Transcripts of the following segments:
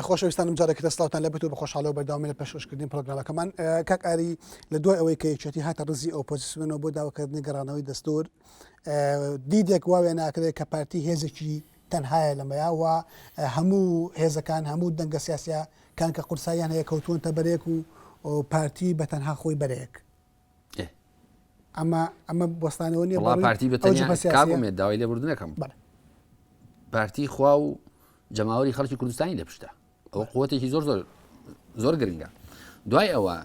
خۆشەویستانم جارێکی تر سڵاوتان لێبێت و بە خۆشحاڵەوە بەردەوامی لە پێشکەشکردنی پرۆگرامەکەمان کاک ئاری لە دوای ئەوەی کە یەکێتی هاتە ڕزی ئۆپۆزیسیۆنەوە بۆ داواکردنی گەڕانەوەی دەستور دیدێک وا وێناکرێت کە پارتی هێزێکی تەنهایە لەمەیا و هەموو هێزەکان هەموو دەنگە سیاسە کان کە قورساییان هەیە کەوتوونتە بەرێک و پارتی بە تەنها خۆی بەرەیەک ئەمە ئەمە وەستانەوە نیە وڵا پارتی بە تەنیا کاک ئومێد داوای لێبوردنەکەم پارتی خوا و جەماوەری خەڵکی کوردستانی لە پشتە ئەو قوتێکی زۆر زۆر زۆر گرنگە دوای ئەوە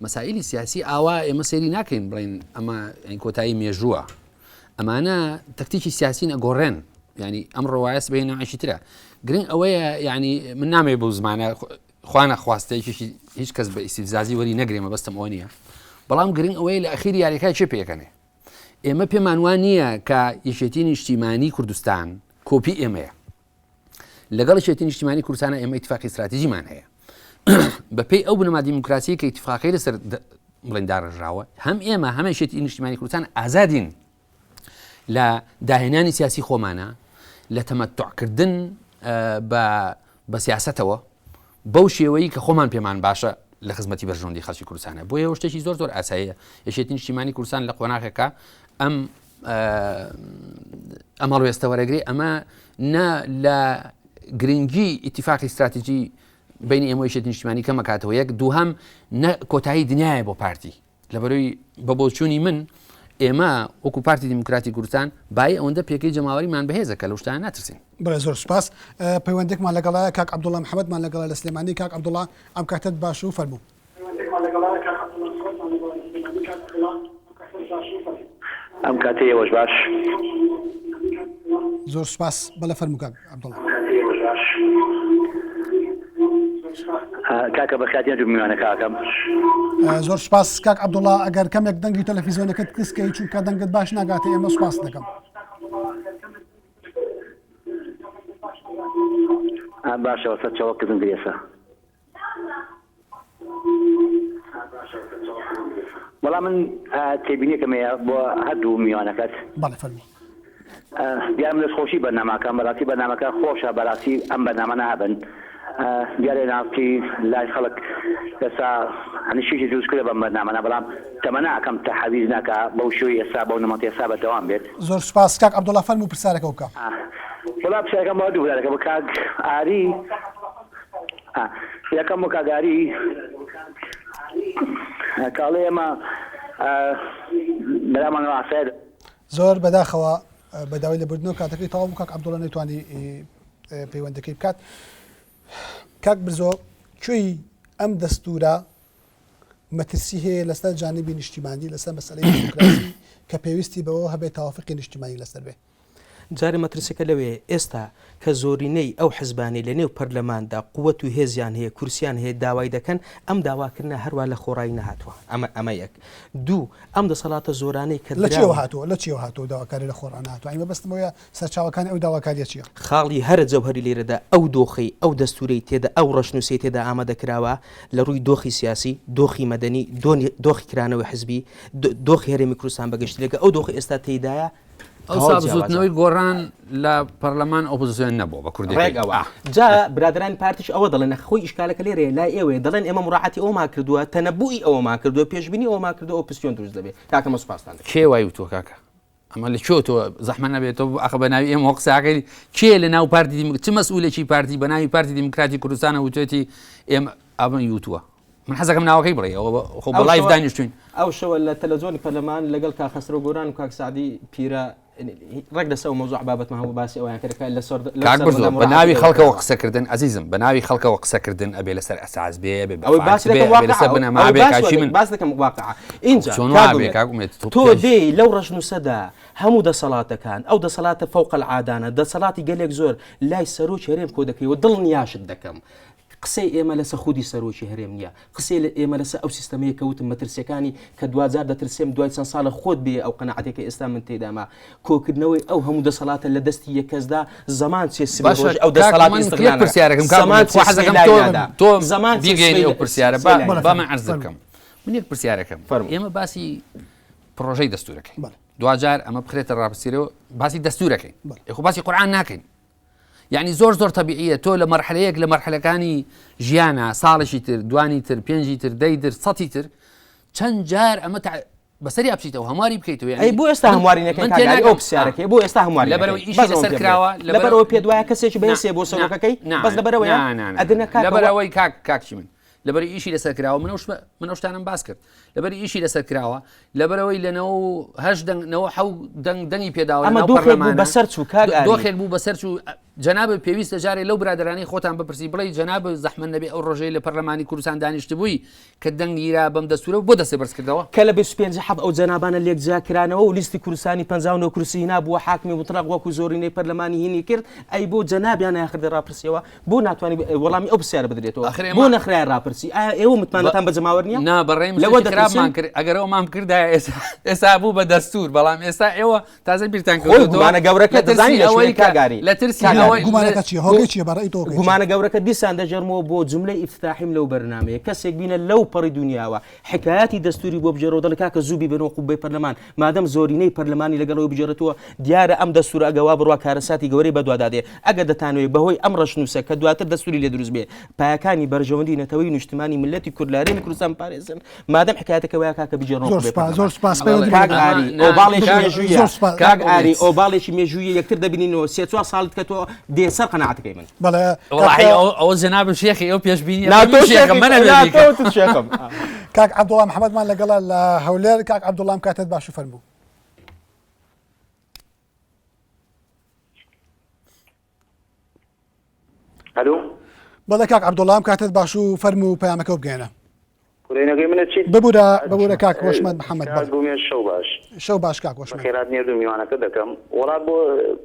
مەسائلی سیاسی ئاوا ئێمە سەیری ناکەین بڵین ئەمە کۆتایی مێژووە ئەمانە تەکتیکی سیاسی نەگۆڕێن ینی ئەم ڕواە سبەی نوعێکی ترە گرنگ ئەوەیە ینی من نامێ بۆ زمانە خوانە خواستەیەکیشی هیچ کەس بە ئیسیفزازی وەری نەگرێ مەبەستم ئەوە نییە بەڵام گرنگ ئەوەیە لە ئەخیری یاریەکە چێ پێکەنێ ئێمە پێمان وان نییە کە یەکێتی نیشتیمانی کوردستان کۆپی ئێمەیە لەگەڵ یەکێتی نیشتیمانی کوردستانە ئێمە ئیتفاقی استراتیژیمان هەیە بەپێی ئەو بنەما دیموکراسی کە ئیتفاقی لەسەر بڵێن داڕێژراوە هەم ئێمە هەمە یەکێتی نیشتیمانی کوردستان ئازادین لە داهێنانی سیاسی خۆمانە لە تەمەتعکردن بە بە سیاسەتەوە بەو شێوەیە کە خۆمان پێمان باشە لە خزمەتی بەرژەوەندی خەڵکی کوردستانە بۆیە شتێکی زۆر زۆر ئاساییە یەکێتی نیشتیمانی کوردستان لە قۆناغێکە ئەم ئەم هەڵوێستە وەرەگری ئەمە نە لە گرنگی ئیتفاقی استراتیژی بینی ئێمە یەکێتی نیشتیمانی کەمەکاتەوە یەک دووهەم نە کۆتایی دنیاە بۆ پارتی لەبەرەوەی بە بۆچوونی من ئێمە وەکو پارتی دیموکراتی کوردستان بایی ئەوەندە پێگەی جەماوەریمان بەهێزە کە لەو شتانە ناترسین. بەڵێ زۆر سوپاس. پەیوەندێکمان لەگەڵایە کاک عەبدوڵا محەمەدمان لەگەڵە لە سلێمانی کاک عەبدوڵا ئەم کاتەت باش و فەرموو. پەیوەندێکمان لەگەڵایە کاک عەبدوڵا محەمەدمان لەگەڵە لە سلێمانی کاک عەبدوڵا ئەم کاتەت باش و فەرموو. ئەم کاتەی ئێوەش باش. زۆر سوپاس بەڵێ فەرموو کاک عەبدوڵا. کاکە بەخیاتی هەردوو میوانەکە ئەکەم. زۆر سوپاس کاک عەبدوڵا ئەگەر کەمێک دەنگی تەلەفیزیۆنەکەت کز کەی چونکە دەنگت باش ناگاتە ئێمە سوپاست دەکەم. باشە وەسەر چەوە کزم گرێسە. وەڵا من تێبینیەکەم هەیە بۆ هەردوو میوانەکەت. بەڵێ فەرموو. دیارم دەست خۆشی بەرنامەکەم بەڕاستی بەرنامەکە خۆشە بەڕاستی ئەم بەرنامە نابن دیارە ناستی لای خەڵک ئێستا هەنیشێکی دروست کرد بەم بەرنامەە بەڵام تەمەنا ئەکەم تەحەویز ناکا بەو شێوەی ئێستا بەو نمەتە ئێستا بەردەوام بێت. زۆر سوپاس کاک عەبدوڵا فەرموو پرسیارەکە بکە. وەڵا پرسیارەکەم بۆ هەردوو برادەکە بۆ کاک ئاری یەکەم بۆ کاک ئاری کاڵێ ئێمە بەلامانەوە ئاسایە. زۆر بەداخەوە بە داوای لێبوردنەوە کاتەکەی تەواو بوو کاک عەبدوڵا نەیتوانی پەیوەندەکەی بکات. کاک برزۆ کوێی ئەم دەستورە مەترسی هەیە لەسەر جانبی نیشتیمانی لەسەر مەسەلەی دیموکراسی کە پێویستی بەوە هەبێت تەوافقی نیشتیمانی لەسەر بێ؟ جارێ مەترسیەکە لەوەیە ئێستا کە زۆرینەی ئەو حزبانەی لە نێو پەرلەماندا قوت و هێزیان هەیە کورسیان هەیە داوای دەکەن ئەم داواکردنە هەروا لە خۆڕایی نەهاتووە ئەمە ئەمە یەک دوو ئەم دەسەڵاتە زۆرانەی کە لە چیەوە هاتووە لە چیەوە هاتووە داواکاری لە خۆڕا نەهاتووە ئەی مەبەستم ئەوەیە سەرچاوەکانی ئەو داواکاریە چیە؟ خاڵی هەرە جەوهەری لێرەدا ئەو دۆخەی ئەو دەستورەی تێدا ئەو ڕەشنوسەی تێدا ئامادە کراوە لە ڕووی دۆخی سیاسی دۆخی مەدەنی دۆخی کرانەوەی حزبی دۆخی هەرێمی کوردستان بەگشتی لەگە ئەو دۆخی ئێستا تێیدایە ئەوسا بزوتنەوەی گۆڕان لە پەرلەمان ئۆپۆزیسیۆن نەبووە بە کوردی ڕێک ئەوە جا برادرانی پارتیش ئەوە دەڵێن خۆی ئیشکالەکە لێرەیە لای ئێوەیە دەڵێن ئێمە مراعاتی ئەومان کردووە تەنەبووی ئەومان کردووە پێشبینی ئەومان کردووە ئۆپۆزیسیۆن دروست دەبێت کاکە مە سوپاستان دەکەم. کێ وای وتووە کاکە ئەمە لە کوێ تۆ زەحمە نەبێت تۆ ئەخە بە ناوی ئێمە قساکەی کێ لە ناو پارتی دیموک چ مەسئولێکی پارتی بە ناوی پارتی دیموکراتی کوردستانە وتێتی ئێمە ئەمە یوتووە من حەزەکەم ناوەکەی بڵێ ئەوە خۆ بە live دانیشتوین. ئەو شەوە لە تەلەزۆنی پەرلەمان لەگەڵ کاک خەسرەو گۆران و کاک سەعدی پیرە ڕێک لەسەر ئەو مەوزوع بابەتمان هەبوو باسی ئەویان کرد کە لەسەر کاک برزۆ بە ناوی خەڵکەوە قسەکردن ئەزیزم بە ناوی خەڵکەوە قسەکردن ئەبێ لەسەر ئەساس بێ ئەبێ ئەوەی باس دەکەم واقع لەسەر بنەما بێ کاکی من باس دەکەم واقع ئینجا چۆن وا بێ کاک ئومێد تۆ دێی لەو ڕەشنووسەدا هەموو دەسەڵاتەکان ئەو دەسەڵاتە فەوق العادانە دەسەڵاتی گەلێک زۆر لای سەرۆکی هەرێم کۆ دەکەیەوە دڵنیاشت دەکەم قسەی ئێمە لەسە خودی سەرۆکی هەرێم نییە، قسەی ئێمە لەسە ئەو سیستەمەیە کە وتم مەترسیەکانی کە دواجار دەترسێم دوای چەند ساڵە خۆت بێیە ئەو قەناعەتەی کە ئێستا من تێیدامە، کۆکردنەوەی ئەو هەموو دەسەڵاتە لە دەستی یەک کەسدا زەمان چێ سبەی باشە ڕۆژ ئەو کاک دەسەڵاتی من یەک ئیستغلال ناکا پرسیارەکەم کاک زەمان ئومێد خوا چێ سبەی حەزەکەم لای تۆ نادا تۆ زەمان چێ بیگەیەنی سبەی ئەو پرسیارە با سبەی لای با نادا من عەرز فەرموو بکەم من یەک پرسیارەکەم فەرموو. ئێمە باسی پڕۆژەی دەستورەکەین بەڵێ. دواجار ئەمە بخرێتە ڕاپرسیرەوە باسی دەستورەکەین بەڵێ. ئێ خۆ باسی قورئان ناکەین. یعنی زۆر زۆر تەبیعیە تۆ لە مەرحلەیەک لە مەرحلەکانی ژیانە ساڵێکی تر دوانی تر پێنجی تر دەی تر سەتی تر چەند جار ئەمە بەسەریا بچیتەوە هەمواری بکەیتەوە یعنی ئەی بۆ ئێستا هەمواری نەکەی من کاک ئاری؟ تێناگەم. ئەو پرسیارەکەی بۆ ئێستا هەمواری لەبەرەوەی نەکەی؟ ئیشی بەس ئەوەم لەسەر پێ بڵێ. کراوە لەبەرەوە پێت وایە کەسێکی بەهێز هەیە بۆ سەرۆکەکەی بەس لەبەرەوەیە ئەدنە کاکە لەبەرەوەی کاک کاکچی من لەبەری ئیشی لەسەر کراوە من من ئەو شتانم باس کرد لەبەری ئیشی لەسەر کراوە لەبەرەوەی لە نەوە هەش دەنگ نەوە حەو دەنگ دەنگی پێداوە ئەمە لەناو دۆخێک بوو پەرلەمانە. بەسەر چوو کاک ئاری. دۆخێک بوو بەسەر چوو جەنابت پێویستە جارێ لەو برادەرانەی خۆتان بپرسی بڵێی جەنابت زەحمەت نەبێ ئەو ڕۆژەی لە پەرلەمانی کوردستان دانیشتبووی کە دەنگ گیرا بەم دەستوورە بۆ دەستت بەرز کردەوە؟ کە لە 25 حەفت ئەو جەنابانە لێک جیا کرانەوە و لیستی کوردستانی 59 کورسی هینا بووە حاکمی موتڵەق وەکو زۆرینەی پەرلەمانی هینی کرد ئەی بۆ جەنابیان نایانخردە ڕاپرسیەوە بۆ ناتوانی وەڵامی ئەو پرسیارە بدرێتەوە ئاخر ئێمە بۆ نەخرایە ڕاپرسی ئایا ئێوە متمانەتان بە جەماوەر نییە نا بەڕێی من لەوە شتێکی خراپمان دەترسن کرد ئەگەر ئەومان بکردایە ئێستا ئێستا بوو بە دەستوور بەڵام ئێستا ئێوە تازە بیرتان خۆی کردۆتەوە گومانە گەورەکە لە ترسی دەزانی لە ئەوەی شوێن کە کاک ئاری لە ترسی کاک ئاری ئەوەی گومانەکە چییە هۆکەی چییە بە ڕەئی تۆ هۆکەی چییە؟ گومانە گەورەکە دیسان دەگێڕمەوە بۆ جوملەی ئیفتتاحیم لەو بەرنامەیە کەسێک بینە لەو پەڕی دونیاوە حکایەتی دەستوری بۆ بگێڕەوە دەڵێ کاکە زوو بیبەنەوە قوبەی پەرلەمان مادەم زۆرینەی پەرلەمانی لەگەڵ ئەوەی بگێڕێتەوە دیارە ئەم دەستورە ئەگە وا بڕوا کارەساتی گەورەی بەدوادا دێ ئەگەر دەتانەوێ بەهۆی ئەم ڕەشنووسە کە دواتر دەستوری لێ دروست بێ پایەکانی بەرژەوەندی نەتەوەی نیشتمانی میللەتی کورد لە هەرێمی کوردستان بپارێزن مادەم حکایەتەکە وایە کاکە بگێڕنەوە زۆر قوبەی سوپاس زۆر پەرلەمان سوپاس بەڵێ پەیوەندی کاک بەگەڵ ئاری نا ئۆباڵێکی کاک مێژوویە زۆر سوپاس کاک کاک ئاری ئومێد ئۆباڵێکی مێژوویە یەکتر دەبینینەوە سێ چوار ساڵت کە تۆ دێ سەر قەناعەتەکەی من بەڵێ کاک وەڵاهی ئەو ئەوە جەنابت شێخی ئەو پێشبینیە نا من تۆ شێخم شێخی من ئەبێ نا بیکەم تۆ شێخم کاک عەبدوڵا محەمەدمان لەگەڵە لە هەولێر کاک عەبدوڵام کاتت باش و فەرموو. ئەلو بەڵێ کاک عەبدوڵام کاتت باش و فەرموو و پەیامەکە بگەێنە. کورێنەکەی منە چیت ببورە ببورە کاک هۆشمەند محەممەد کاک ئومێد شەو باش شەو باش کاک هۆشمەند. بەخێرهاتنی هەردوو میوانەکە دەکەم. وەڵا بۆ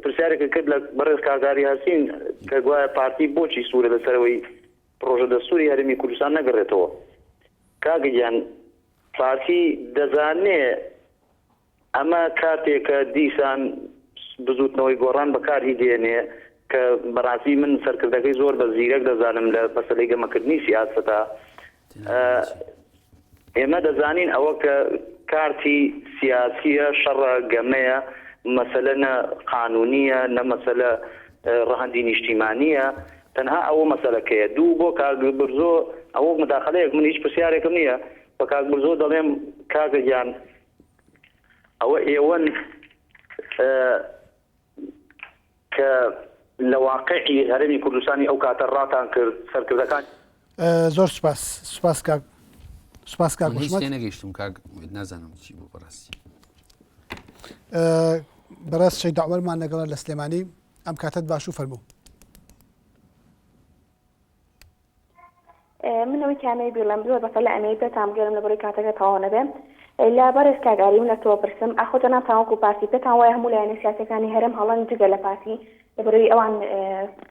پرسیارێکە کرد لە بەڕێز کاک ئاری هەرسین کە گوایە پارتی بۆچی سوورە لەسەرەوەی پڕۆژە دەستووری هەرێمی کوردستان نەگەڕێتەوە کاکە گیان پارتی دەزانێ ئەمە کارتێکە دیسان بزوتنەوەی گۆڕان بەکاری دێنێ کە بەڕاستی من سەرکردەکەی زۆر بە زیرەک دەزانم لە مەسەلەی گەمەکردنی سیاسەتا ئێمە دەزانین ئەوە کە کارتی سیاسیە شەڕە گەمەیە مەسەلە نە قانونیە نە مەسەلە ڕەهەندی نیشتیمانیە تەنها ئەوە مەسەلەکەیە دوو بۆ کاک برزۆ ئەوە مداخلەیەک من هیچ پرسیارێکم نییە بە کاک برزۆ دەڵێم کاکە گیان ئەوە ئێوەن کە لە واقعی هەرێمی کوردستانی ئەو کاتە ڕاتان کرد سەرکردەکان. زۆر سوپاس سوپاس کاک سوپاس کاک من هیچ حشمەت. تێنەگەیشتم کاک ئومێد نازانم چی بوو بەڕاستی. بەڕێز شەیدا عومەرمان لەگەڵە لە سلێمانی ئەم کاتەت باش و فەرموو. من ئەوەی کە ئەمەوێ بیڵێم زۆر بەپەلە ئەمەوێ پێتان بگەرم لەبەرەوەی کاتەکە تەواو نەبێ لە بەڕێز کاک ئاری من لە تۆ پرسم ئاخۆ جەنابتان وەکو پارتی پێتان وایە هەموو لایەنە سیاسیەکانی هەرێم هەڵەن جگە لە پارتی لەبەرەوەی ئەوان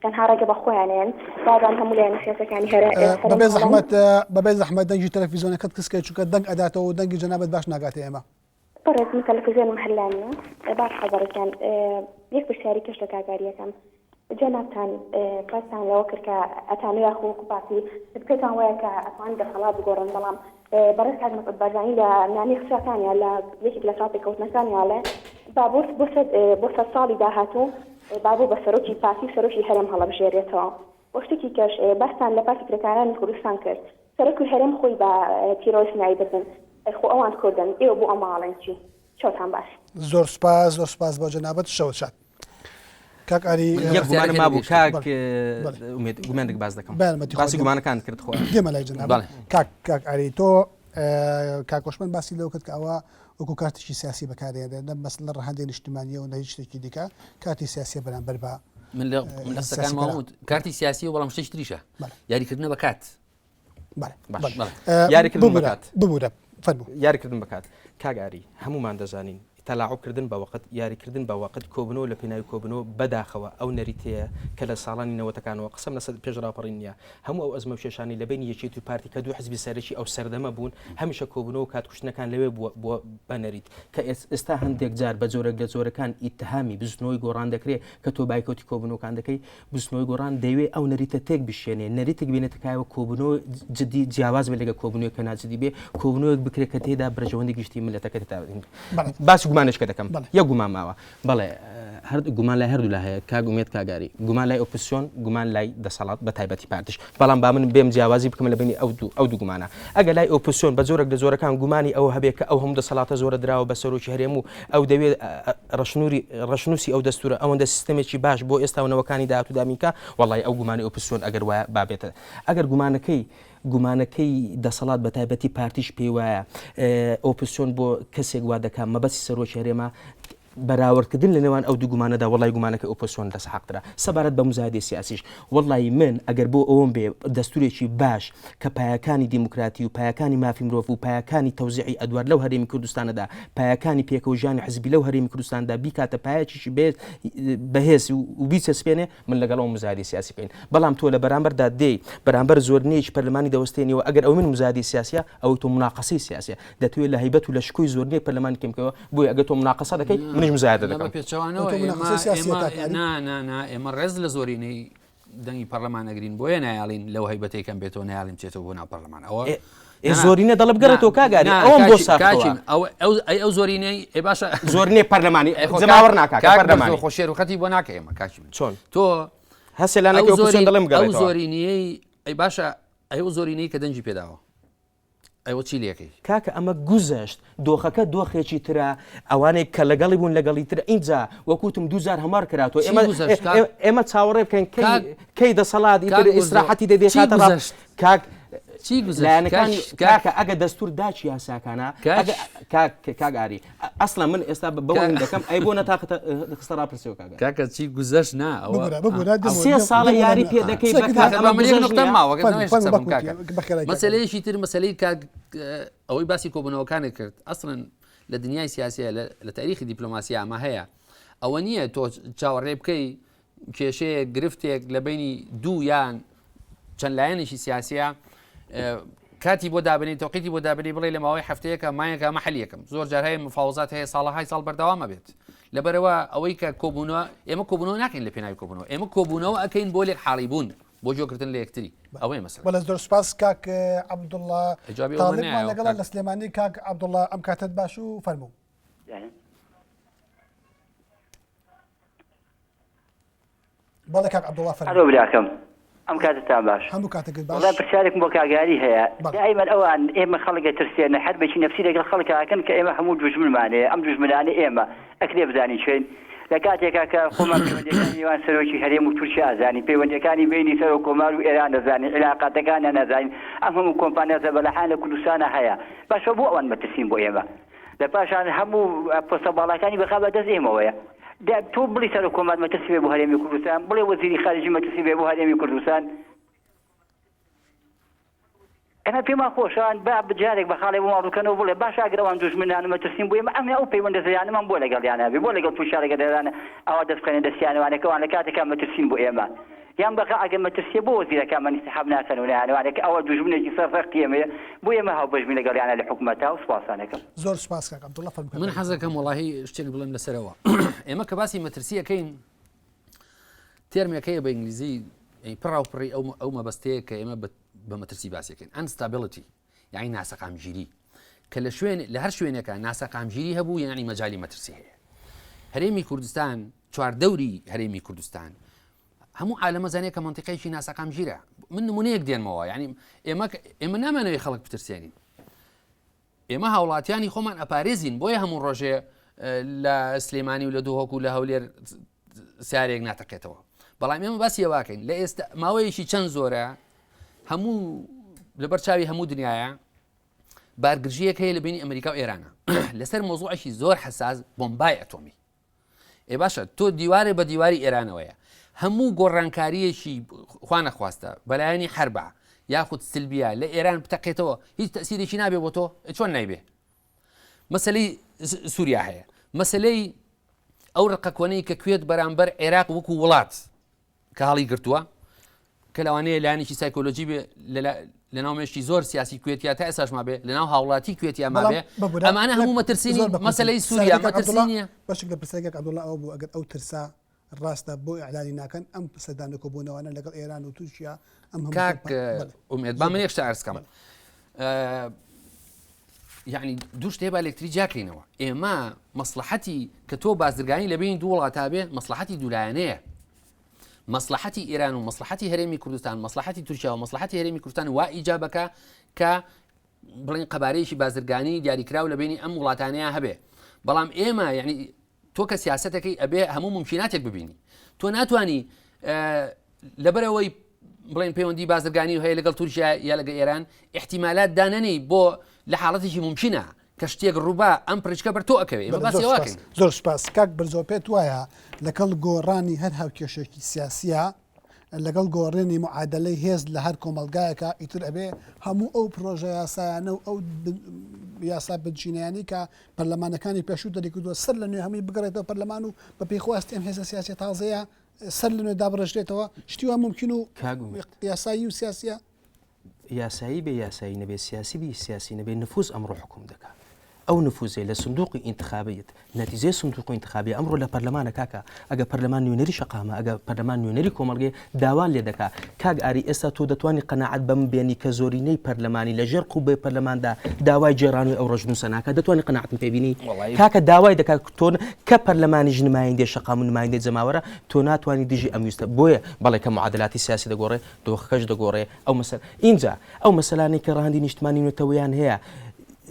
تەنها ڕێگە بە خۆیان ئەیەن بابان هەموو لایەنە سیاسیەکانی هەرێم بەبێ هەڵەن زەحمەت بەبێ زەحمەت دەنگی تەلەفیزیۆنەکەت کزکەی چونکە دەنگ ئەداتەوە و دەنگی جەنابت باش ناگاتە ئێمە. بەڕێز من تەلەفزیۆنم هەر لا نیە باشە بەڕێزیان یەک پرسیاری کەش لە کاک ئاری ئەکەم جەنابتان باستان لەوە کرد کە ئەتانەوێ یاخۆ وەکو پارتی پێتان وایە کە ئەتوانن دەسەڵات بگۆڕن بەڵام بەڕێز کاک مەسعود بارزانی لە میانەی قسەکانیا لە یەکێک لە چاوپێکەوتنەکانیا ئەڵێ با بۆ بۆ سەد بۆ سەد ساڵی داهاتوو با بۆ بە سەرۆکی پارتی و سەرۆکی هەرێم هەڵەبژێرێتەوە وە شتێکی کەش باستان لە پارتی کرێکارانی کوردستان کرد سەرۆکی هەرێم خۆی بە تیرۆریست ناوی بردن ئەی خۆ ئەوان کوردن ئێوە بۆ ئەمە ئەڵێن چی؟ شەوتان باش. زۆر سوپاس زۆر سوپاس بۆ جەنابت شەوت شاد کاک ئاری من یەک گومانم مابوو کاک بەڵێ. ئومێد گومانێک باس دەکەم بەیانمەتی باسی خۆت گومانەکان کرد خۆ دێمە لای جەنابت بەڵێ. کاک کاک ئاری تۆ کاک هۆشمەند باسی لەوە کرد کە ئەوە وەکو کارتێکی سیاسی بەکارێنرێت نە مەسەلە ڕەهەندی نیشتمانیە و نە هیچ شتێکی دیکە کارتی سیاسیە بەرامبەر بە من لە من لە قسەکانم سیاسیکەران. وت کارتی سیاسی و بەڵام شتێکی تریشە بەڵێ. یاریکردنە بە کات بەڵێ باش. بەڵێ. بەڵێ. یاریکردن ببورە بەکات. ببورە فەرموو. یاریکردن بەکات کاک ئاری هەمومان دەزانین تەلاعوب کردن بە وەقت یاریکردن بە وەقت کۆبنەوە لە پێناوی کۆبنەوە بەداخەوە ئەو نەریتەیە کە لە ساڵانی نەوەتەکانەوە قسەم لەسەر پێش ڕاپەڕین نییە هەموو ئەو ئەزمە و کێشانەی لە بەینی یەکێتی و پارتی کە دوو حزبی سەرەکی ئەو سەردەمە بوون هەمیشە کۆبنەوە و کات کوشتنەکان لەوێ بووە بووە بە نەریت کە ئێستا هەندێک جار بە جۆرێک لە جۆرەکان ئیتهامی بزوتنەوەی گۆڕان دەکرێ کە تۆ بایکۆتی کۆبوونەوەکان دەکەی، بزوتنەوەی گۆڕان دەیەوێ ئەو نەریتە تێک بشێنێ، نەریتێک بێنێتە کایەوە کۆبوونەوە جدی جیاواز بێ لەگەڵ کۆبوونەوەی کە ناجدی بێ، کۆبوونەوەیەک بکرێ کە تێیدا بەرژەوەندی گشتی میللەتەکە تێدا باسی گومان. گومانێکە دەکەم یەک گومان ماوە بەڵێ هەر گومان لای هەردوو لا هەیە کاک ئومێد کاک ئاری گومان لای ئۆپۆزسیۆن گومان لای دەسەڵات بە تایبەتی پارتیش بەڵام با من بێم جیاوازی بکەم لە بینی ئەو دوو ئەو دوو گومانە ئەگەر لای ئۆپۆزسیۆن بە جۆرێک لە جۆرەکان گومانی ئەوە هەبێ کە ئەو هەموو دەسەڵاتە زۆرە دراوە بە سەرۆکی هەرێم و ئەو دەوێت ڕەشنووری ڕەشنووسی ئەو دەستورە ئەوەندە سیستەمێکی باش بۆ ئێستا و نەوەکانی داهاتوو دابینکا وەڵی ئەو گومانی ئۆپۆزسیۆن ئەگەر وایە بابێتە ئەگەر گومانەکەی گومانەکەی دەسەڵات بە تایبەتی پارتیش پێی وایە ئۆپۆزسیۆن بۆ کەسێک وا دەکا مەبەستی سەرۆکی هەرێمە بەراوردکردن لە نێوان ئەو دوو گومانەدا وەڵای گومانەکەی ئۆپۆزسیۆن دەست حەقترە. سەبارەت بە موزایەدەی سیاسیش وەڵای من ئەگەر بۆ ئەوەم بێ دەستورێکی باش کە پایەکانی دیموکراتی و پایەکانی مافی مرۆڤ و پایەکانی تەوزیعی ئەدوار لەو هەرێمی کوردستانەدا پایەکانی پێکەوە ژیانی حزبی لەو هەرێمی کوردستاندا بیکاتە پایەکیشی بەهێز و بیچەسپێنێ من لەگەڵ ئەو موزایەدەی سیاسی بکەین بەڵام تۆ لە بەرامبەردا دێی بەرامبەر زۆرینەیەکی پەرلەمانی دەوەستێنیەوە ئەگەر ئەو من موزایەدەی سیاسیە ئەوەی تۆ موناقەسەی سیاسیە دەتەوێت لە هەیبەت و لە شکۆی زۆرینەی پەرلەمانی کەم بکەوە بۆیە ئەگەر تۆ موناقەسە دەکەی منیش موزایەدە دەکەم. بە پێچەوانەوە نا نا نا ئێمە ڕێز لە زۆرینەی دەنگی پەرلەمان ئەگرین بۆیە نایاڵین لەو هەیبەتەی کەم بێتەوە نایاڵین بچێتەوە بۆ ناو پەرلەمان ئەوە زۆرینە دەڵێ بگەڕێتەوە کاک ئاری ئەوەم بۆ ساختەوە ئەو ئەو زۆرینەی ئێ باشە زۆرینەی پەرلەمانی جەماوەر ناکا کاک پەرلەمانی خۆ شێر و خەتی بۆ ناکە ئێمە کاکی من چۆن تۆ هەسێ لانەکەی ئۆپۆزسیۆن دەڵێم ئەو زۆرینەی ئەی باشە ئەو زۆرینەی کە دەنگی پێداوە ئەوە چی لەکەی؟ کاکە ئەمە گوزەشت دۆخەکە دۆخێکی ترە ئەوانەی کە لەگەڵی بوون لەگەڵی ترە ئینجا وەک وتم دوو جار هەموار کراتەوە چی ئێمە گوزەشت کاک؟ ئێمە چاوەڕێ بکەین کەی کاک کەی دەسەڵات کاک ئیتر وردۆ ئیسراحەتی دەبێ چی خاتە ڕا گوزەشت؟ کاک چی گوزەشت؟ لایەنەکانی کاک کاک کاکە ئەگە دەستور داچی یاساکانە کاک ئەگە کاک کاک ئاری ئەسڵەن من ئێستا بە کاک بەوەین دەکەم ئەی بۆ نەتاقتە خستە ڕاپرسیەوە کاک ئاری کاکە چی گوزەشت نا ئەوە ببورە ببورە دەم سێ دەم ساڵە دەم یاری پێ دەکەی بە قسەکرد کاک کاکە ئەمە با من یەک گوزەشت نوقتەم نییە ماوە گەر فەرموو نەمێشت فەرموو قسە بە بکەم کورتی کاکە بەخێرای کاک ئاری مەسەلەیەکی تر مەسەلەی کاک ئەوەی باسی کۆبوونەوەکانت کرد ئەسڵەن لە دنیای سیاسیە لە تاریخی دیپلۆماسیا ئەمە هەیە ئەوە نییە تۆ چاوەڕێ بکەی کێشەیە گرفتێک لە بینی دوو یان چەند لایەنێکی سیاسیە کاتی بۆ دابنی تۆقیتی بۆ دابنی بڵێ لە ماوەی هەفتەیەکە مایەکە مەحلیەکەم زۆر جار هەیە مفاوزات هەیە ساڵەهای ساڵ بەردەوامە بێت لەبەرەوە ئەوەی کە کۆبوونەوە ئێمە کۆبوونەوە ناکەین لە پێناوی کۆبوونەوە ئێمە کۆبوونەوە ئەەکەین بۆ لێک حاڵی بوون بۆ گوێگرتن لە یەکتری ئەوەیە مەسەلە. بەڵێ زۆر سوپاس کاک عەبدوڵڵا جوابی ئەومان تاڵیبمان نایەوە لەگەڵە کاک. لە سلێمانی کاک عەبدوڵڵا ئەم کاتەت باش و فەرموو. بەڵێ کاک عەبدوڵڵا ئەلۆ فەرموو. براکەم ئەم کاتەتان باش هەموو کاتێکت باش. وەڵا پرسیارێکم بۆ کاک ئاری هەیە بەڵێ. دائیمەن ئەوان ئێمە خەڵک ئەترسێنن حەربێکی نەفسی لەگەڵ خەڵکا ئەکەن کە ئێمە هەموو دوژمنمان هەیە ئەم دوژمنانەی ئێمە ئەکرێ بزانین کێن؟ لە کاتێکا کە خۆمان پەیوەندیەکانی نێوان سەرۆکی هەرێم و تورکیا ئەزانین، پەیوەندیەکانی بەینی سەرۆک کۆمار و ئێران ئەزانین، عیلاقاتەکانیان ئەزانین، ئەم هەموو کۆمپانیا زەبەلاحانە لە کوردستانا هەیە، باشە بۆ ئەوان مەترسین بۆ ئێمە؟ لە پاشان هەموو پۆستە باڵاکانی بەغا بە دەست ئێمەوەیە. دە تۆ بڵی سەرۆک کۆمار مەترسی بێ بۆ هەرێمی کوردستان، بڵێ وەزیری خارجی مەترسی بێ بۆ هەرێمی کوردستان، ئێمە پێمان خۆشە با جارێک بە خاڵێ بۆمان ڕووکەنەوە بڵێ باشە ئەگەر ئەوان دوژمنان و مەترسین بۆ ئێمە ئەمە ئەو پەیوەندە زەیانەمان بۆ لەگەڵیان هەبێ بۆ لەگەڵ تورکیا لەگەڵ ئێران ئەوا دەست بخەنە دەستیانەوانێ کە ئەوان لە کاتێکا مەترسین بۆ ئێمە یان بەغا ئەگەر مەترسیە بۆ وەزیرەکانمان ئینسحاب ناکەن و نایانەوانێ کە ئەوە دوژمنێکی سەر ڕەقی ئێمەیە بۆ ئێمە هاوبەش بین لەگەڵیانە لە حکومەتا و سوپاستان ئەکەم. زۆر سوپاس کاک عەبدوڵا فەرموو کاک من عەبدوڵا. حەزەکەم وەڵاهی شتێک بڵێم لەسەرەوە ئێمە کە باسی مەترسی ئەکەین تێرمێک هەیە بە ئینگلیزی پڕاوپڕی ئەو ئەو مەبەستەیە کە ئێمە بە مەترسی باسیەکەین instability یعنی ناسەقامگیری کە لە شوێن لە هەر شوێنێکە ناسەقامگیری هەبوو یعنی مەجای مەترسی هەیە هەرێمی کوردستان چواردەوری هەرێمی کوردستان هەموو عالەمەزانێک کە منتیقەیەکی ناسەقامگیرە من نمونەیەک دێنمەوە یعنی ئێمە ئێمە نامانەوەی خەڵک بترسێنین ئێمە هاوڵاتیانی خۆمان ئەپارێزین بۆیە هەموو ڕۆژێ لە سلێمانی و لە دهۆک و لە هەولێر سارێک ناتەقێتەوە بەڵام ئێمە باسی ئەوەکەین لە ئێستا ماوەیەکی چەند زۆرە هەموو لەبەر چاوی هەموو دنیاە بارگرژیەک هەیە لە بینی ئەمریکا و ئێرانە لەسەر مۆزوعێکی زۆر حساس بۆمبای ئەتۆمی ئێ باشە تۆ دیوارێ بە دیواری ئێرانەوەیە هەموو گۆڕانکاریەکی خوانەخواستە بەلایەنی حربە یاخود سلبیە لە ئێران بتەقێتەوە هیچ تەسیرێکی نابێ بۆ تۆ چۆن نایبێ مەسلەی سووریا هەیە مەسلەی ئەو ڕقە کۆنەی کە کوێت بەرامبەر عێراق وەکو وڵات کە هەڵی گرتووە کە لەوانەیە لایەنێکی سایکۆلۆژی بێ لەناو مێشکی زۆر سیاسی کوێتیا تا ئێستاش مابێ لەناو هاوڵاتی کوێتیا مابێ ئەمانە هەموو مەترسی مەسەلەی سووریا مەترسی نییە بەشێک لە پرسیارێک عەبدوڵڵا ئەوە بوو ئەگەر ئەو ترسە ڕاستە بۆ ئیعلانی ناکەن ئەم سەردان و کۆبوونەوانە لەگەڵ ئێران و تورکیا ئەم هەموو کاک ئومێد با من یەک شتە عەرز کەم. یعنی دوو شتێ با لەکتری جیاکەینەوە ئێمە مەسلحەتی کە تۆ بازرگانی لە بین دوو وڵاتا بێ مەسلحەتی دوولایەنەیە مەسلحەتی ئێران و مەسلحەتی هەرێمی کوردستان مەسلحەتی تورکیا و مەسلحەتی هەرێمی کوردستان وا ئیجابەکە کە بڵین قەبارەیەکی بازرگانی دیاریکراو لە بینی ئەم وڵاتانەیە هەبێ بەڵام ئێمە یعنی تۆ کە سیاسەتەکەی ئەبێ هەموو ممکناتێک ببینی تۆ ناتانی لەبەرەوەی بڵێن پەیوەندی بازرگانی هەیە لەگەڵ تورکیا یا لەگە ئێران احتیمالات دانەنەی بۆ لە حاڵەتێکی ممکنە کە شتێک ڕووبا ئەم پرچکە بەر تۆ ئەکەوێ ئێمە باسی ئەوە ئەکەین. زۆر سوپاس کاک برزۆ پێت وایە لەگەڵ گۆڕانی هەر هاوکێشێکی سیاسیە لەگەڵ گۆڕێنی معادلەی هێز لە هەر کۆمەڵگایەکە ئیتر ئەبێ هەموو ئەو پرۆژە یاسایانە و ئەو یاسا بنچینەیانی کە پەرلەمانەکانی پێشوو دەریکردووە سەر لە نوێ هەمووی بگەڕێتەوە پەرلەمان و بە پێی خواستی ئەم هێزە سیاسیە تازەیە سەر لە نوێ دابڕێژرێتەوە شتی وا مومکین و یاسایی و سیاسیە؟ یاسایی بێ یاسایی نەبێ سیاسی بی سیاسی نەبێ نفوز ئەمڕۆ حکوم دەکا ئەو نفوزەی لە سندوقی ئینتخابیت نەتیجەی سندوقی ئینتخابی ئەمڕۆ لە پەرلەمانە کاکە ئەگە پەرلەمان نوێنەری شەقامە ئەگە پەرلەمان نوێنەری کۆمەڵگەی داوان لێ دەکا کاک ئاری ئێستا تۆ دەتوانی قەناعەت بەم بێنی کە زۆرینەی پەرلەمانی لە ژێر قوبەی پەرلەماندا داوای گێڕانەوەی ئەو ڕەشنووسە ناکات دەتوانی قەناعەتم پێ بینی کاکە داوای دەکات تۆ کە پەرلەمانیش نمایندەی شەقام و نمایندەی جەماوەرە تۆ ناتوانی دژی ئەم ویستە بۆیە بەڵێ کە معادلاتی سیاسی دەگۆڕێ دۆخەکەش دەگۆڕێ ئەو مەسەل ئینجا ئەو مەسەلانەی کە ڕەهەندی نیشتمانی و نەتەوەیان هەیە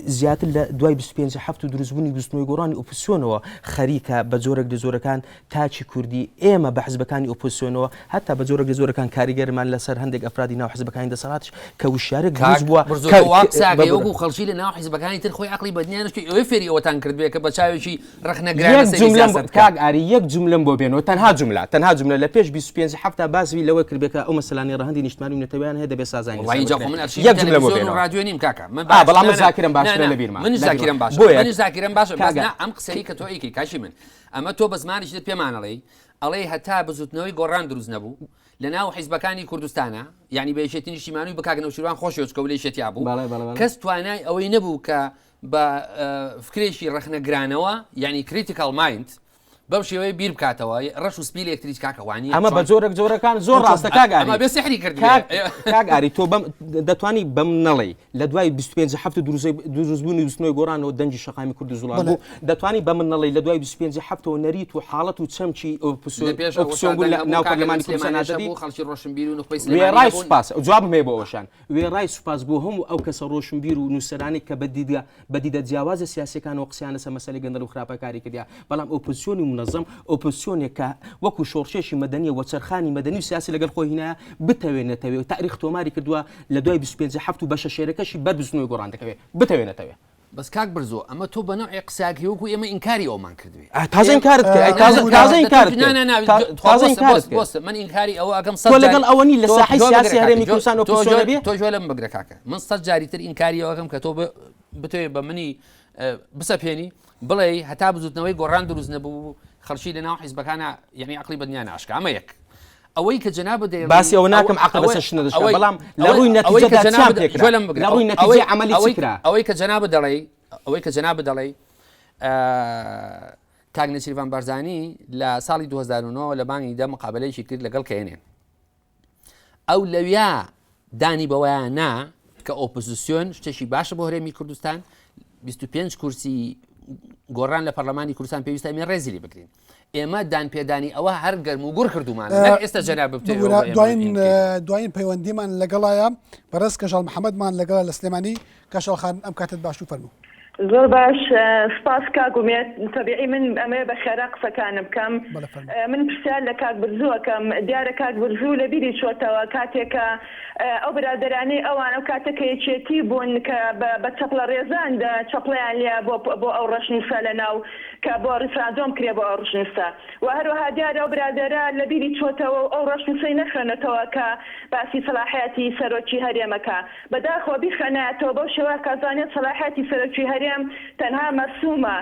زیاتر لە دوای 25 هەفت و دروستبوونی بزوتنەوەی گۆڕانی ئۆپۆزسیۆنەوە خەریکە بە جۆرێک لە جۆرەکان تاکی کوردی ئێمە بە حزبەکانی ئۆپۆزسیۆنەوە هەتا بە جۆرێک لە جۆرەکان کاریگەرمان لەسەر هەندێک ئەفرادی ناو حزبەکانی دەسەڵاتیش کە وشیارێک دروست بووە کاک کە وا قسە ئەکەی وەکو خەڵکی لە ناو حزبەکانی تر خۆی عەقڵی بە دنیا نەچوو ئەوەی فێری ئەوەتان کردبێ کە بە چاوێکی ڕەخنەگرانە یەک سەیری جوملەم سیاسەت بکا. کاک ئاری یەک جوملەم بۆ بێنەوە تەنها جوملە تەنها جوملە لە پێش 25 هەفتا باسی لەوە کردبێ کە ئەو مەسەلانەی ڕەهەندی نیشتمانی و نەتەوەیان هەیە دەبێ سازانی وەڵی لەسەر جا خۆ بکرێ من ئەرشیفی یەک جوملە بۆ تەلەفزیۆن و بێنەوە ڕادیۆ نیم کاکە من ئا باش بەڵام نا من نا زاکرەم نا باشترە نا لە بیرمە منیش لە بیرمە زاکیرەم باشە بۆیە منیش زاکیرەم باشە بەس کاک نا ئەم قسەی کە تۆ ئەیکەی کاکی من ئەمە تۆ بە زمانێکی تر پێمان ئەڵێی ئەڵێی هەتا بزوتنەوەی گۆڕان دروست نەبوو لە ناو حیزبەکانی کوردستانا یعنی بە یەکێتی نیشتیمانی و بە کاک نەوشیروان خۆشی چکە و لە یەکێتیا بوو بەڵێ بەڵێ بەڵێ کەس توانای ئەوەی نەبوو کە بە فکرێکی ڕەخنەگرانەوە یعنی critical mind بەم شێوەیە بیر بکاتەوە ڕەش و سپی لە یەکتری کاکە وانیە ئەمە بە جۆرێک جۆرەکان زۆر ڕاستە کاک ئەمە ئاری بێ سحری کرد کاک کاک ئاری تۆ بەم دەتوانی بەم نەڵێی لە دوای 25 هەفت و دروستبوونی بزوتنەوەی گۆڕانەوە دەنگی شەقامی کوردی زوڵال بەڵێ بوو دەتوانی بە من نەڵێی لە دوای 25 هەفتەوە نەریت و حاڵەت و چەمکی لە پێش ئۆپۆزسیۆن ئەوەشا بوون دەنگ لە هەبوو ناو کاکە لە پەرلەمانی کوردستان سلێمانیش نادەدی هەبوو خەڵکی ڕۆشنبیر و نوخبەی سلێمانی وێڕای هەبوون سوپاس جوابم هەیە بۆ ئەوەشان وێڕای سوپاس بۆ هەموو ئەو کەسە ڕۆشنبیر و نووسەرانەی کە بە دیدگا بە دیدە جیاوازە سیاسیەکانەوە قسەیان لەسەر مەسەلەی گەندەڵی و خراپەکاری کردیە، بەڵام ئۆپۆزسیۆنی مونەزەم ئۆپۆزسیۆنێک کە وەکو شۆڕشێکی مەدەنیە وەچەرخانی مەدەنی و سیاسی لەگەڵ خۆی هینایە بتەوێ نەتەوێ و تاریخ تۆماری کردووە لە دوای 25 هەفت و بەشە شێرەکەشی بەر بزوتنەوەی گۆڕان دەکەوێ بتەوێ نەتەوێ. بەس کاک برزۆ ئەمە تۆ بە نەوعێ قسە ئەکەی وەکو ئێمە ئینکاری ئەومان کردبێ. ئا تازە ئینکارت کرد ئەی تازە تازە ئینکارت نا کرد نا نا تا- تخوا تازە بۆسە ئینکارت بۆسە کرد بۆسە من ئینکاری ئەوە ئەکەم سەد تۆ جاری لەگەڵ ئەوە نی لە تۆ ساحەی گوێ بگرە سیاسی کاکە هەرێمی گوێ کوردستان تۆ ئۆپۆزسیۆن گوێ نەبێ تۆ گوێ لەم بگرە کاکە من سەد جاری تر ئینکاری ئەوە ئەکەم کە تۆ بتەوێ بە منی بسەپێنی بڵێی هەتا بزوتنەوەی گۆڕان دروست نەبوو خەڵکی لە ناو حیزبەکانە یعنی عقلی بەدنیا ناشکا ئەمە یەک ئەوەی کە جەنابت دەیڵێی باسی ئەوە ناکەم عەقڵ بەسەر شتە دەشکا بەڵام لە ڕووی نەتیجەدا چیان پێکرا لە ڕووی نەتیجەی عەمەلی چ کرا ئەوەی کە جەنابت دەڵێی ئەوەی کە جەنابت دەڵێی کاک نێچیرڤان بارزانی لە ساڵی 2009 لە بانگی دە مقابلەیەکی کرد لەگەڵ کەێنێن ئەو لەویا دانی بەوەیا نا کە ئۆپۆزیسیۆن شتێکی باشە بۆ هەرێمی کوردستان 25 کورسی گۆڕان لە پەرلەمانی کوردستان پێویستە ئێمە ڕێزی لێ بگرین ئێمە دان پێدانی ئەوە هەر گەرم و گوڕ کردومانە نەک ئێستا جەناب بتەوێ ببورە بە ئێمە دوایین ئین بکەیتەوە. دوایین پەیوەندیمان لەگەڵایە بەڕێز کەژاڵ محەمەدمان لەگەڵە لە سلێمانی کەژاڵ خان ئەم کاتت باش و فەرموو. زۆر باش سپاس کاک ئومێد تەبیعی من ئەمەوێ بە خێرا قسەکانم بکەم بەڵێ فەرموو. من پرسیار لە کاک برزو ئەکەم دیارە کاک برزو لە بیری چۆتەوە کاتێک کە ئەو برادەرانەی ئەوان ئەو کاتە کە یەکێتی بوون کە بە بە چەپڵە ڕێزان چەپڵەیان لێ بۆ بۆ ئەو ڕەشنووسە لە ناو کە بۆ ڕیفراندۆم کرێ بۆ ئەو ڕشنووسە و هەروەها دیارە ئەو برادەرە لە بیری چۆتەوە و ئەو ڕەشنووسەی نەخوێنێتەوە کە باسی سەلاحیاتی سەرۆکی هەرێمەکە بەداخەوە بیخوێنایەتەوە بەو شێوە کە زانێت سەلاحیاتی سەرۆکی هەرێم. هەرێم تەنها مەرسومە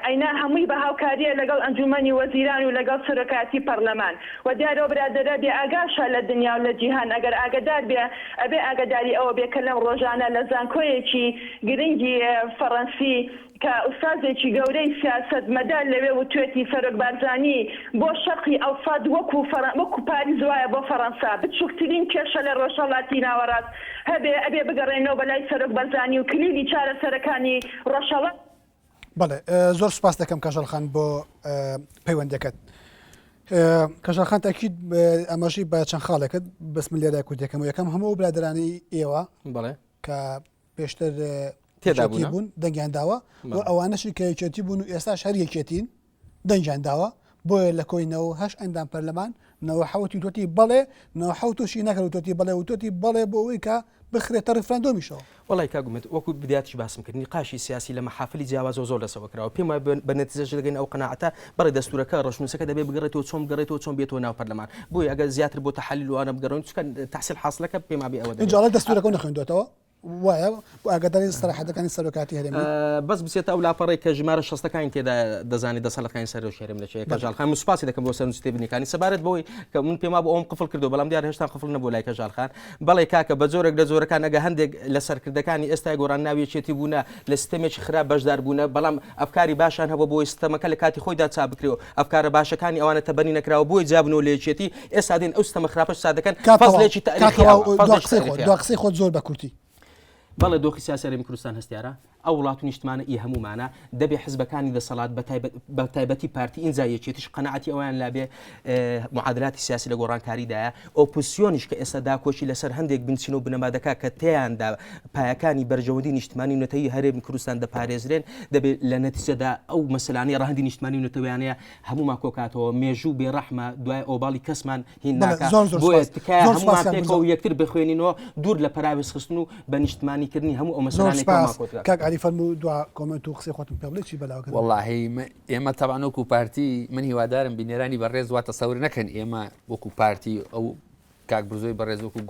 ئەینا هەمووی بە هاوکاریە لەگەڵ ئەنجومەنی وەزیران و لەگەڵ سەرۆکایەتی پەڕلەمان وە دیارە ئەو برادەرە بێ ئاگاشە لە دنیا و لە جیهان ئەگەر ئاگەدار بێ ئەبێ ئاگەداری ئەوە بێ کە لەم ڕۆژانە لە زانکۆیەکی گرنگی فەڕەنسی کە ئوستازێکی گەورەی سیاسەت مەدار لەوێ وتوێتی سەرۆک بارزانی بۆ شەرقی ئەوسەت وەکو وەکو پاریس وایە بۆ فەڕەنسا بچوکترین کێشە لە ڕۆژهەڵاتی ناوەڕاست هەبێ ئەبێ بگەڕێنەوە بەلای سەرۆک بەرزانی و کلیلی چارەسەرەکانی ڕۆژهەڵات بەڵێ زۆر سوپاس دەکەم کەژاڵ خان بۆ پەیوەندەکەت. کەژاڵ خان تاکید ئاماژەی بە چەند خاڵێکت بەس من لێرە کوردەکەم یەکەم هەموو برادرانی ئێوە بەڵێ کە پێشتر تێدا بوون دەنگیان داوە و ئەوانەشی کە یەکێتی بوون و ئێستاش هەر یەکێتین دەنگیان داوە بۆیە لە کۆی 98 ئەندام پەرلەمان 97 وتۆتی بەڵێ 97 توشی نەکرد وتۆتی بەڵێ وتۆتی بەڵێ بۆ ئەوەی کە بخرێتە ڕیفراندۆمیشەوە. وەڵای کاک ئومێد وەکو بدایەتیش باسم کرد نیقاشی سیاسی لە مەحافلی جیاوازەوە زۆر لەسەوە کراوە پێم وایە بە نەتیجەش دەگەین ئەو قەناعەتە بەڵێ دەستورەکە ڕەشنووسەکە دەبێ بگەڕێتەوە چۆن بگەڕێتەوە چۆن بێتەوە ناو پەرلەمان بۆیە ئەگەر زیاتر بۆ تەحەلیل و ئەوانە بگەڕێن چونکە تەحسیل حاسڵەکە پێم وابێ ئەوە دەبێت. ئینجا ئەڵێ دەستورەکەو نەخوێندووەتەوە وایە و ئاگاداری سەراحەتەکانی سەرۆکاتی هەرێم بەس بچێتە ئەو لاپەڕەی کە ژمارە شەستەکانی تێدا دەزانێت دەسەڵاتەکانی سەرۆکی هەرێم لە چێ کەژاڵ خان من سوپاسی دەکەم بۆ سەرنج تێبینیەکانی سەبارەت بەوەی کە من پێم وابوو ئەوم قفڵ کردو بەڵام دیار هێشتا قفڵ نەبوو لای کەژاڵ خان بەڵێ کاکە بە جۆرێک لە جۆرەکان ئەگە هەندێک لە سەرکردەکانی ئێستای گۆڕان ناو یەکێتی بوونە لە سیستەمێکی خراپ بەشدار بوونە بەڵام ئەفکاری باشیان هەبوو بۆی ستەمەکە لە کاتی خۆیدا چاک بکرێ و ئەفکارە باشەکانی ئەوانە تەبەنی نەکراوە بۆیە جیابنەوە لە یەکێتی ئێستا دێن ئەو ستەمە خراپەش چاک دەکەن فەزلێکی تاریخی ئەوە فەزلێکی تاریخی دوا قسەی خۆت زۆر بە کورتی. بەڵێ دۆخی سیاسی هەرێمی کوردستان هەستیارە، ئەو وڵات و نیشتمانە ئی هەموومانە، دەبێ حزبەکانی دەسەڵات بە تایبەتی پارتی ئینجا یەکێتیش قەناعەتی ئەوەیان لابێ معادلاتی سیاسی لە گۆڕانکاریدایە، ئۆپۆزسیۆنیش کە ئێستا داکۆکی لەسەر هەندێک بنچینە و بنەما دەکا کە تێیاندا پایەکانی بەرژەوەندی نیشتمانی و نەتەوەیی هەرێمی کوردستان دەپارێزرێن، دەبێ لە نەتیجەدا ئەو مەسەلانەی ڕەهەندی نیشتمانی و نەتەوەیانەیە هەموومان کۆکاتەوە، مێژوو بێڕەحمە، دوای ئۆباڵی کەسمان هین ناکا، بۆیە تکایە هەموومان پێکەوە یەکتر بخوێنینەوە دوور لە پەراوێزخستن و بە نیشتمانیکردنی هەموو ئەو مەسەلانەی کە هەموومان کۆدەکاتەوە. کاک عەلی فەرموو دوا کۆمێنت و قسەی خۆتم پێ بڵێ چی بەلاوە کردم. وەڵاهی ئێمە تەبعەن وەکو پارتی من هیوادارم بینەرانی بەڕێز وا تەسەور نەکەن ئێمە وەکو پارتی ئەو کاک برزۆی بەڕێز وەکو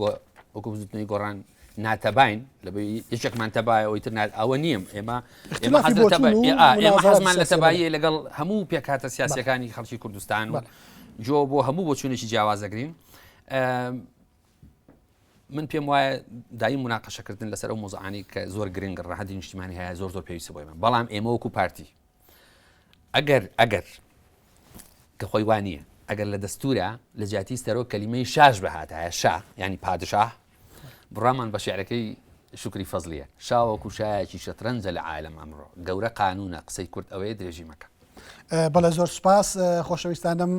وەکو بزوتنەوەی گۆڕان ناتەباین لە یەکێکمان تەبایە ئەوی تر ئەوە نییە ئێمە ئێمە حەزمان لە تەباییە لەگەڵ هەموو پێکهاتە سیاسەکانی خەڵکی کوردستان و جۆ بۆ هەموو بۆچوونێکی جیاواز دەگرین من پێم وایە دایم مناقەشەکردن لەسەر ئەو مۆزعانی کە زۆر گرنگ ڕەهەندی نیشتیمانی هەیە زۆر زۆر پێویستە بۆ ئێمە بەڵام ئێمە وەکو پارتی ئەگەر ئەگەر کە خۆی وا نییە ئەگەر لە دەستورە لە جیاتی سەرۆک کەلیمەی شاش بهاتایە شا ینی پادشاه بڕامان بە شعرەکەی شکری فەزلیە شاوەکو شایەکی شەترەنجە لە عالم ئەمڕۆ گەورە قانونە قسەی کورت ئەوەیە درێژی مەکە. بەڵێ زۆر سوپاس خۆشەویستانم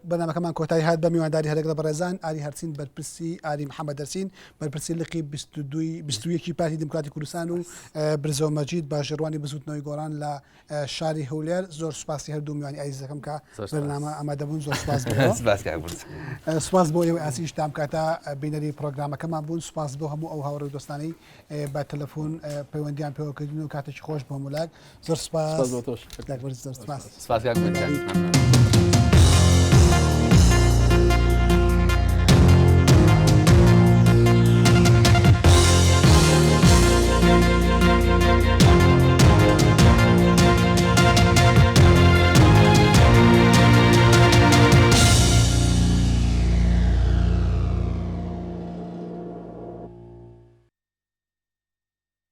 بەنامەکەمان کۆتایی هات بە میوانداری هەرێک لە بەڕێزان ئاری هەرسین بەرپرسی ئاری محەممەد دەرسین بەرپرسی لقی 21 پارتی دیموکراتی کوردستان و برزۆ مەجید باژێڕوانی بزوتنەوەی گۆڕان لە شاری هەولێر زۆر سوپاسی هەردوو میوانی ئازیزەکەم کە بەرنامە ئامادەبوون زۆر سوپاس سوپاس بۆ ئێوە ئازیز تام کاتە بینەری پرۆگرامەکەمان بوون سوپاس بۆ هەموو ئەو هاوڕێ و دۆستانەی بە تەلەفۆن پەیوەندیان پێوەکردن و کاتێکی خۆش بۆ هەموو لایەک زۆر سوپاس زۆر سوپاس سوپاس.